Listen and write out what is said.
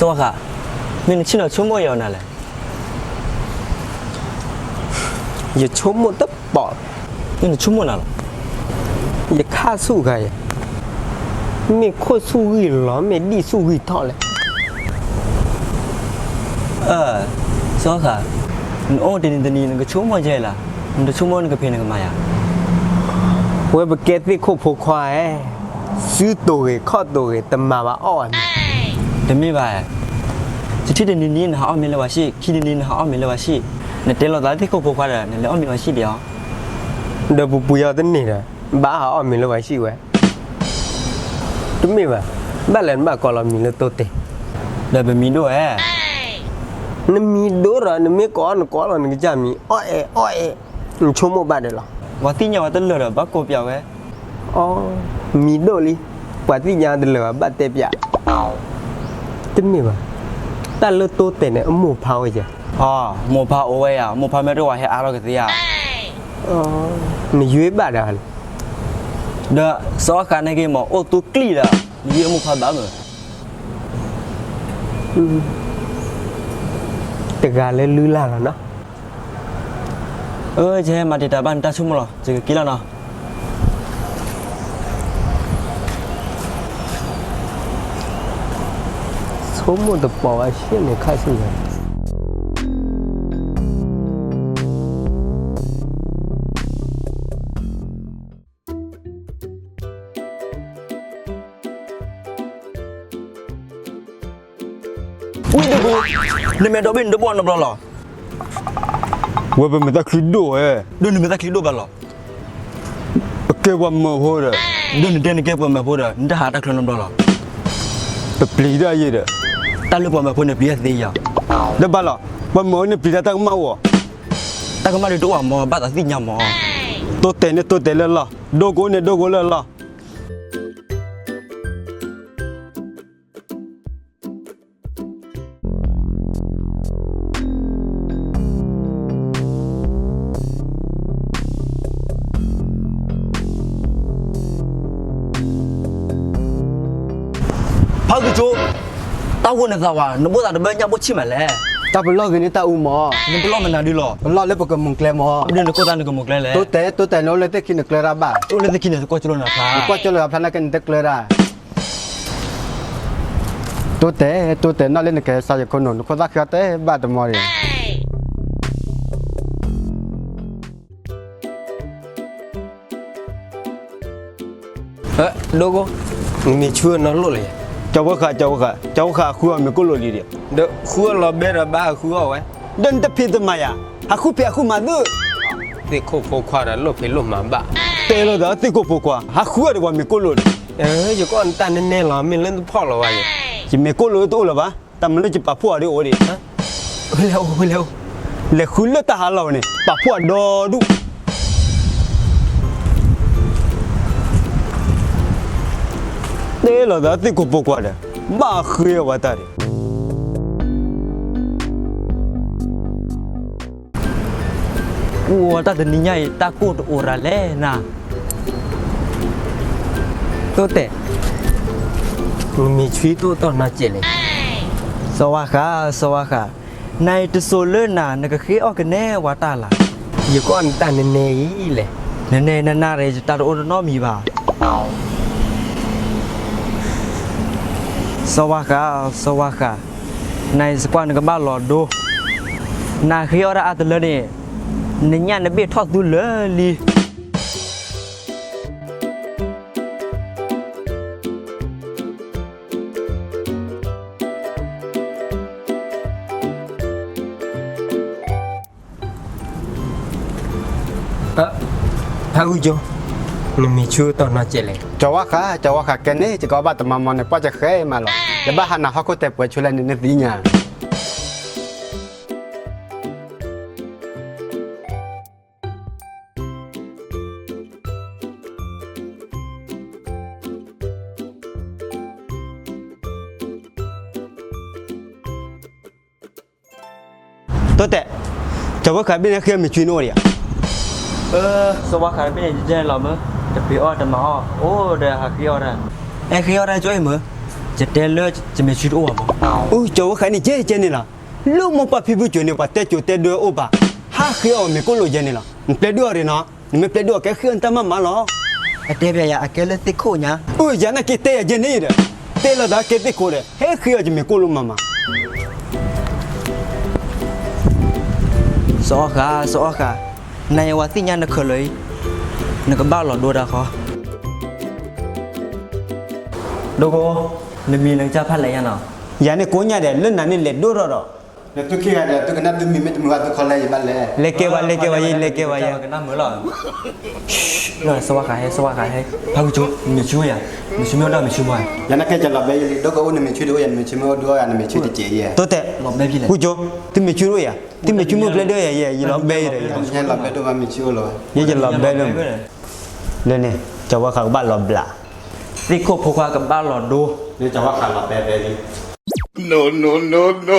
ဝါဃး, မ့ၢ်နဆ့ၣ်နီၤဆိကမိၣ်ယဲအီၤနၤလဲၣ်. ယဆိကမိၣ်တပီၤလီၤ. မ့ၢ်နဆိကမိၣ်နၤလီၤ. ယခါဆူၣ်ခါယဲ, မ့ၢ်ခိၣ်ဆူၣ်ဂံၢ်လီၤ မ့ၢ်ဒံၣ်ဆူၣ်ဂံၢ်ထီၣ်လဲၣ်. အၢ, စီၤဃၣ်, နအိၣ်တနံၤတနံၤ နကဆိကမိၣ်ကဲလီၤ, နတဆိကမိၣ်နကဖံးနကမၤယၤ. ဝဲပကဲသ့ၣ်ခိၣ်ဖိခွါဧၢ, စုတိၢ်ဂ့ၤခီၣ်တိၢ်ဂ့ၤ တမၤဘၣ်အီၣ်ဘၣ်မ့ၤ. တမ့ၢ်ဘၣ်, တထံၣ်တနံၤနံၤ နဟးအီၣ်မ့ၤလၢပှၤဆံၣ်, ခံနံၤနံၤ နဟးအီၣ်မ့ၤလၢပှၤဆံၣ်, နတဲလိာ်သးသ့ၣ်ခိၣ်ဖိခွါဒီး နလဲၤအီၣ်မ့ၤပှၤဆံၣ်ဒံးအီၤ. ဒီးပူၤပူၤယီၤတန့ၢ်ဒီး ဘၣ်ဟးအီၣ်မ့ၤလၢပှၤဆံၣ်ဝဲ. တမ့ၢ်ဘၣ်, ဘၣ်လဲၣ်နဘၣ်ကိးလီၤမံၤလၢတိတဲာ်. ဒီးပမံၤဒိၣ်ဧါ. နမံၤဒိၣ်ဒီး နမ့ၢ်ကိးအီၤ နကိးလီၤနကစၢ်မံၤ အီၣ်အဲၣ်အီၣ်အဲၣ်, နဆိကမိၣ်ဘၣ်ဒီးလီၤ. ပှၤသ့ၣ်ညါဝဲတလၢာ်ဒီး ဘၣ်ကိးပၠးဝဲ. အိ, မံၤဒိၣ်လံ, ပှၤသ့ၣ်ညါတလၢာ်ဘၣ် ဘၣ်တဲပၠး. တမ့ၢ်ဘၣ်, တၢ်လၢတိတဲာ်န့ၣ် အမိၢ်ဖါအိၣ်ဧါ. အိ, မိၢ်ဖါအိၣ်ဝဲယၤ, မိၢ်ဖါမ့ၢ်တအိၣ် ဟဲအါထီၣ်ကသ့ဧါ. နယွ့ဘၣ်ဒီး ဒီးစီၤအီဃာ်န့ၣ်က့ၤမ့ၢ်အိၣ်သူကျံၣ်ဒီး နယွ့အမိၢ်ဖါဘၣ်မုၢ်. တဂၤလၢလုၢ်လၢ်လီၤနီၤ. အၢ ယဟဲမၤတံာ်တာ်ဘၣ်နတၢ်ဆိကမိၣ်လီၤ, ယကက့ၤလီၤနီၤ. ဆိကမိၣ်တပီၤဘၣ် ရှဲန့ၣ်ခါဆူၣ်ဝဲ. ဝံတဘူ, နမဲာ်ဒီဘ့ၣ်နတဘီၣ်နီတဘျီလီၤ. ဝဲပမဲာ်တၢ်ချံဒိၣ်ဝဲ, ဒီးနမဲာ်တၢ်ချံဒိၣ်ဘၣ်လီၤ. ပကဲပှၤမၢဖိဒီး, ဒီးနတဲနကဲပှၤမၢဖိဒီး နတဟးတၢ်ချၢနီတဘျီလီၤ. ပပျံၤတၢ်ယဲဒီး, တၢ်လၢပှၤမၢဖိန့ၣ်ပျံၤတၢ်သ့ယၤ, ဒီးဘၣ်လီၤ, ပှၤမၢဖိန့ၣ်ပျံၤတၢ်တၢ်ကမၣ်အိၣ်, တၢ်ကမၣ်ဒုးတအိၣ်မး ဘၣ်သးသ့ၣ်ညါမး. တိတဲာ်န့ၣ်တိတဲာ်လၢလီၢ်, ဒိကိန့ၣ်ဒိကိလၢလီၢ်. ဖးကၠိ, တၢ်ဝိန့ၣ်သးဝး နဘိၣ်သးတဘၣ်ညၣ်ဘိၣ်ဆံၣ်မးလဲၣ်. တၢ်ပလီၢ်ဂ့ၤန့ၢ်တၢ်အူမး, နပလီၢ်မနုၤဒုလီၤ, ပလီၢ်လၢပကမူၤကျဲမး, ဒီးနကိၢ်သးနကမူၤကျဲလဲၣ်. တိတဲာ်, တိတဲာ် နအိၣ်လၢသ့ၣ်ခံနကျၢၤတၢ်ဘၣ်, အိၣ်လၢသ့ၣ်ခံနကွၢ်ကၠိလီၤနဖျါ, နကွၢ်ကၠိလီၤဖျါနာ်က့နတကျၢၤတၢ်. တိတဲာ်, တိတဲာ် နီၢ်လၢနကဟဲစးယခိၣ်နူာ် နခိၣ်သၣ်ဃံအီၣ်တဲဘၣ်တမီၤဒံး. ဒိကိ, နမ့ၢ်ဆူနီၢ်လိၣ်လံ. ကၠီဝဲဃာ်, ကၠီဝဲဃာ်, ကၠီဝဲဃာ်ဟးဃုအီၣ်မ့ၤကိၣ်လိာ်လံဒံး. ဒီးဃုအီၣ်လီၤဘဲဒီးဘၣ်ဟးဃုအီၣ်ဝဲ, ဒီးနတဖံးတမၤယၤ, ဟးဃုဖံးဟးဃုမၤသု. သ့ၣ်ခိၣ်ဖိခွါဒီးလိၣ်ဖံးလိၣ်မၤဘၣ်, တဲလိာ်သးသ့ၣ်ခိၣ်ဖိခွါ ဟးဃုအီၣ်ဒံးပှၤမ့ၤကိၣ်လိာ်ဒံး. ယကအီၣ်နတၢ်နဲနဲလီၤ, မ့ၢ်လၢနတဖီၣ်လီၤဝဲန့ၣ်, ယမ့ၤကိၣ်လိာ်တအိၣ်လၢၤဘၣ်, တၢ်မၤလၢယပာ်ဖှိၣ်အီၤဒ်အိၣ်ဒံး. လဲၤဃုလၢတၢ်ဟးလီၤန့ၣ် ပာ်ဖှိၣ်အီၤဒီဒူၣ်. တဲလိာ်သးသ့ၣ်ခိၣ်ဖိခွါဒီး ဘၣ်ဃ့အီၣ်ဝဲတၢ်ဒံး. အိၣ်တၢ်တနံၤညါအံၤ တၢ်ကိၢ်တအိၣ်ရၤလဲၣ်နၤ. တိတဲာ်, နမ့ၢ်ဆူတအိၣ်တီၢ်နီတစဲးလဲၣ်. စီၤဝါဃာ်, စီၤဝါဃာ်, နၤအံၤတစိၤလၢနၤ နကဃ့အီၣ်ကနဲဝဲတၢ်လၢ်. ယကအီၣ်နတၢ်နဲနဲအံၤလဲၣ်. နဲနဲနနၤဒီး ယတၢ်တအိၣ်တနီတမံၤဘၣ်. စီၤဝါဃာ်, စီၤဝါဃာ်, နၤအံၤစကွၢ်နကဘၣ်လီၤဒိ, နဃ့အီၣ်တၢ်အါတလၢန့ၣ် နညၣ်နဘ့ၣ်ထီၣ်သူလၢာ်လံ. ဖးဂုၢ်ကၠိ, နမ့ၢ်ဆူတီၢ်နီတစဲးလဲၣ်. ကၠီဝါဃာ်, ကၠီဝါဃာ် ကဲန့ၣ် ယကအီၣ်ဘၣ်တမၤမီၤန့ၣ် ပှၢ်ယဃဲမးလီၤ. ယဘၣ်ဟးနၤဟီၣ်ခိၣ်တဲာ်ပှဲၤဆူလဲၣ်န့ၣ် နသ့ၣ်ညါ. တိတဲာ်, ကၠီဝါဃာ်ဘ့ၣ်န့ၣ် ဃ့အီၣ်မ့ၤဆူန့ၣ်အိၣ်ဒံးဧါ. စီၤဝါဃာ်ဘ့ၣ်န့ၣ် ယတဲလီၤမ့ၢ် တပ့ၤအီၣ်တမၤအီၣ် အိၣ်ဒီးဟးဃ့အီၣ်တၢ်. အဲ ဃ့အီၣ်တၢ်ကၠိအံၤမ့ၢ်. ယတဲလၢယမဲာ်ဆှံတအိၣ်ဘၣ်မး. အိ ကၠီၤဝဲဃးန့ၣ် ကဲကဲန့ၣ်လီၤ. လၢမိၢ်ပၢ်ဖံဖုကၠိန့ၣ် ပှၤတဲကၠိတဲဒၢအိၣ်ဘၣ်, ဟးဃ့အီၣ်မ့ၤကိၣ်လိာ်ယဲန့ၣ်လီၤ. နပျဲဒုးအီၤရ့ၣ်နီၤ, နမ့ၢ်ပျဲဒုးအီၤကဲဃ့အီၣ်နတၢ်မၤမၤလီၤ. အတဲပျဲယၤ အကဲလၢသ့ၣ်ခိၣ်ညါ. အိ ယၤနာ်က့တဲယၤကဲန့ၣ်ဒီး, တဲလီၤသးကဲသ့ၣ်ခိၣ်ဒီး ဟဲဃ့အီၣ်ယမဲာ်ကိၣ်လိာ်မၤမၤ စီၤအီၣ်ဃာ်, စီၤအီၣ်ဃာ်, နၤယဝၤသ့ၣ်ညါနခၢၣ်လၢာ်အံၤ, နကဘၣ်လီၤဒိတၢ်ဃီ. ဒိကိ, နမံၤနကစၢ်ဖးလဲၣ်ညါနီၤ. ယၤန့ၣ်ကိးညါဒီး လၢနၤန့ၣ်လဲၤဒိၣ်ထီၣ်ဒီး, နသုခံဂၤဒီး သုကနၣ်သုမံၤမ့ၢ်တမုာ်ဘၣ်သုခီလဲယဘၣ်လဲၣ်. လဲၤကဲဝဲ လဲၤကဲဝဲယဲ, လဲၤကဲဝဲယဲ, ကနၣ်မုာ်လီၤ. စီၤဝါဃာ်ဟဲ, စီၤဝါဃာ်ဟဲ, ဖးကူကၠိ, မ့ၢ်ဆူယၤ, မ့ၢ်ဆူမ့ၢ်အိၣ်ဒီးမ့ၢ်ဆူမီၤ. ယၤနာ်က့ကလီၤဘဲယလံ, ဒိကိအိၣ်နမ့ၢ်ဆူတအိၣ်ယၤ, နမ့ၢ်ဆူမ့ၢ်အိၣ်ဒိၣ်ယၤ, နမ့ၢ်ဆူတစဲးယဲ. တိတဲ, ကူကၠိ, သုမ့ၢ်ဆူတအိၣ်ယၤ, သုမ့ၢ်ဆူမ့ၢ်ပျဲဒၣ်ယၤယဲ, ယလီၤဘဲယဲဒီး, လီၤဘဲဒိၣ်မးမ့ၢ်ဆူအိၣ်လီၤ. ယဲယလီၤဘဲဒိၣ်မး, လၢန့ၣ်, စီၤဝါဃာ်ကဘၣ်လီၤဘျး, သ့ၣ်ခိၣ်ဖိခွါကဘၣ်လီၤဒိ, လၢစီၤဝါဃာ်လီၤဘဲဘဲလံ. No, no, no, no.